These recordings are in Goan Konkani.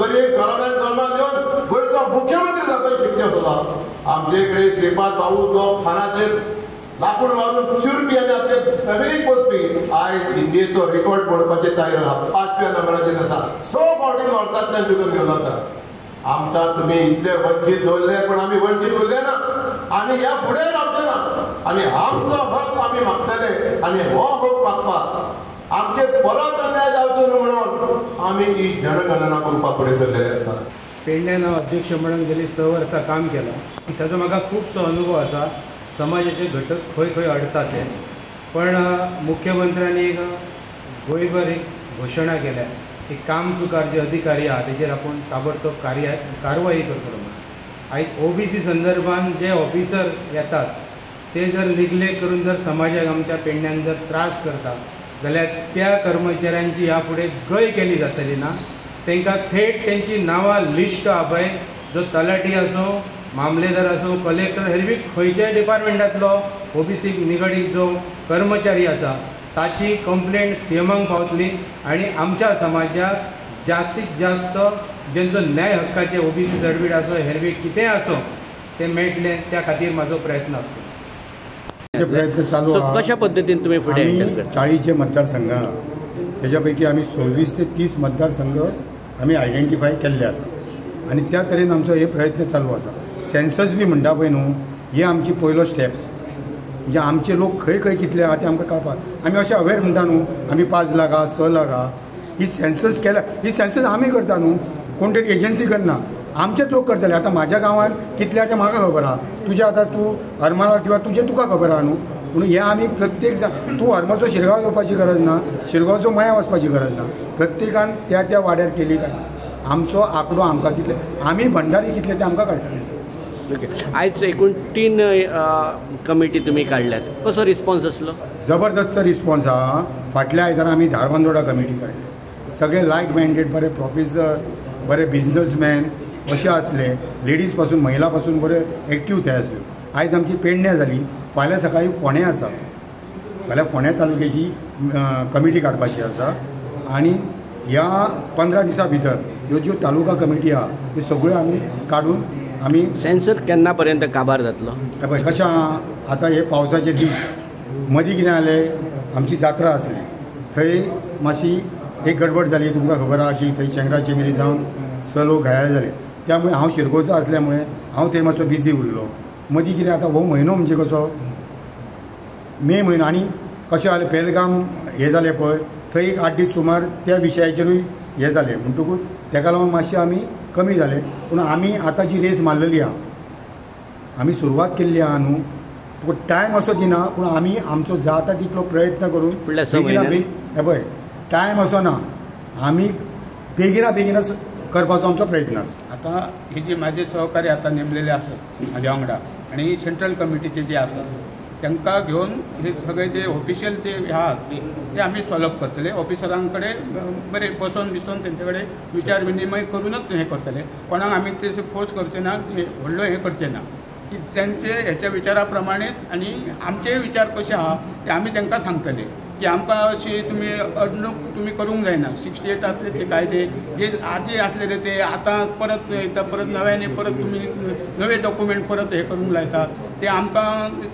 गरीब घराण्यात जन्माक येवन गोंयचो मुख्यमंत्री जावपाक शक्य आसलो. आमचे कडेन श्रीपाद भाऊ जो खानाचेर लाकूड मारून चिरपी आनी आपले फॅमिलीक पोसपी आयज इंडियेचो रिकॉर्ड मोडपाचे तयार आसा. 5व्या नंबराचेर आसा. 6 फावटी नॉर्थांतल्यान जिखून घेवन आसा. आमकां तुमी इतले वंचीत दवरले पण आमी वंचीत उरले ना आनी ह्या फुडें रावचे ना आनी आमचो हक आमी मागतले आनी हो हक मागपाक आमचे परत अन्याय जावचो न्हू म्हणून आमी ही जनगणना करपाक फुडें सरलेले आसा. पेडण्यान हांव अध्यक्ष म्हणून गेली 6 वर्सां काम केलां. ताजो म्हाका खुबसो अनुभव आसा. समाजाचे घटक खंय खंय अडटा ते. पण मुख्यमंत्र्यांनी एक गोंयभर एक घोशणा केल्या की कामचुकार जे अधिकारी आहा तेजेर आपूण ताबडतोब कारवाई करतलो म्हणून. आयज ओबीसी संदर्भान जे ऑफिसर येताच ते जर निग्लेक्ट करून जर समाजाक आमच्या पेडण्यान जर त्रास करता जाल्यार त्या कर्मचाऱ्यांची ह्या फुडें गय केली जातली ना. तांकां थेट तेंची नांवां लिस्ट आहा पळय, जो तलाठी आसूं, मामलेदार आसूं, कलेक्टर, हेर बी खंयच्याय डिपार्टमेंटांतलो ओबीसी निगडीत जो कर्मचारी आसा ताची कंप्लेंट सीएमाक पावतली आनी आमच्या समाजाक जास्तीत जास्त जेंचो न्याय हक्काचे ओबीसी सर्टिफिकेट आसूं, हेर बी कितेंय आसूं तें मेळटलें, त्या खातीर म्हाजो प्रयत्न आसतलो. प्रयत्न चालू. कशा पद्दतीन तुमी फुडें हँडल करता? 40 जे मतदारसंघ आहा तेज्या पैकी आमी 26 ते 30 मतदारसंघ आमी आयडेंटिफाय केल्ले आसा आनी त्या तरेन आमचो हे प्रयत्न चालू आसा. सेन्सस बी म्हणटा पळय न्हू, हे आमची पयलो स्टेप्स. म्हणजे आमचे लोक खंय खंय कितले आहा ते आमकां कळपाक. आमी अशें अवेर म्हणटा न्हू आमी 5 लाख आहा, 6 लाख आहा. ही सेन्सस केल्या, ही सेन्सस आमी करता न्हू, कोण तरी एजन्सी करना, आमचेच लोक करतले. आतां म्हाज्या गांवांत कितले आहा तें म्हाका खबर आहा, तुज्या आतां तूं हरमला किंवा तुजें तुका खबर आहा न्हू. म्हणून हें आमी प्रत्येक जाण, तूं हरमलचो शिरगांव येवपाची गरज ना, शिरगांवचो मया वचपाची गरज ना. प्रत्येकान त्या त्या वाड्यार केली काय ना आमचो आंकडो आमकां कितले, आमी भंडारी कितले ते आमकां कळटलें. ओके, आयज एकूण 3 कमिटी तुमी काडल्यात, कसो रिस्पॉन्स आसलो? जबरदस्त रिस्पॉन्स आहा. फाटल्या आयतारा आमी धारबांदोडा कमिटी काडली. सगळे लायक मायंडेड बरे प्रोफेसर, बरे बिजनसमॅन अशे आसले, लेडीज पासून महिला पासून बरे एक्टीव थंय आसल्यो. आयज आमची पेडण्या जाली, फाल्यां सकाळीं फोंडें आसा. फाल्यां फोंड्या तालुक्याची कमिटी काडपाची आसा आनी ह्या 15 दिसां भितर ह्यो ज्यो तालुका कमिटी आहा त्यो सगळ्यो आमी काडून आमी सेन्सर केन्ना पर्यंत काबार जातलो? पळय कशें आहा आतां हे पावसाचे दीस, मदीं कितें जालें, आमची जात्रा आसली थंय मातशी एक गडबड जाली. तुमकां खबर आहा की थंय चेंगरा चेंगरी जावन 6 लोक घायल जाले. त्यामुळे हांव शिरगोचो आसल्यामुळे हांव थंय मातसो बिजी उरलो. मदीं कितें आतां हो म्हयनो म्हणजे कसो मे म्हयनो आनी कशें जालें पेलगाम हें जालें पळय, थंय एक 8 दीस सुमार त्या विशयाचेरूय हें जालें. म्हणटकूच तेका लागून मातशें आमी कमी जाले. पूण आमी आतां जी रेस मारलेली आहा, आमी सुरवात केल्ली आहा न्हू, तुका टायम असो दिना पूण आमी आमचो जाता तितलो प्रयत्न करून बेगिना बेग हे पळय टायम असो ना, आमी बेगिना बेगिना करपाचो आमचो प्रयत्न आसा. आतां हे जे म्हाजे सहकारी आतां नेमलेले आसत म्हाज्या वांगडा आनी सेंट्रल कमिटीचे जे आसत तांकां घेवन हे सगळे जे ऑफिशियल जे हे आहात ते आमी सॉल्व करतले. ऑफिसरां कडेन बरें बसोन बिसोन तेंचे कडेन विचार विनिमय करूनच हें करतले. कोणाक आमी ते फोर्स करचे ना, व्हडलो हें करचे ना, की तेंचे हेच्या विचारा प्रमाणे आनी आमचेय विचार कशे आहा ते आमी तांकां सांगतले की आमकां अशी तुमी अडणूक तुमी करूंक जायना. 68 आसले ते कायदे जे आदी आसलेले ते आतां परत येता, परत नव्याने परत तुमी नवे डॉक्युमेंट परत हे करूंक लायता, ते आमकां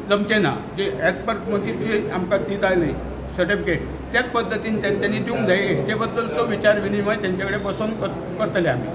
जमचें ना. जे एज पर म्हणजे जे आमकां दिता न्हय सर्टिफिकेट त्याच पद्दतीन तेंच्यांनी दिवंक जाय. हेचे बद्दलचो विचार विनिमय तेंचे कडेन बसोन करतले आमी.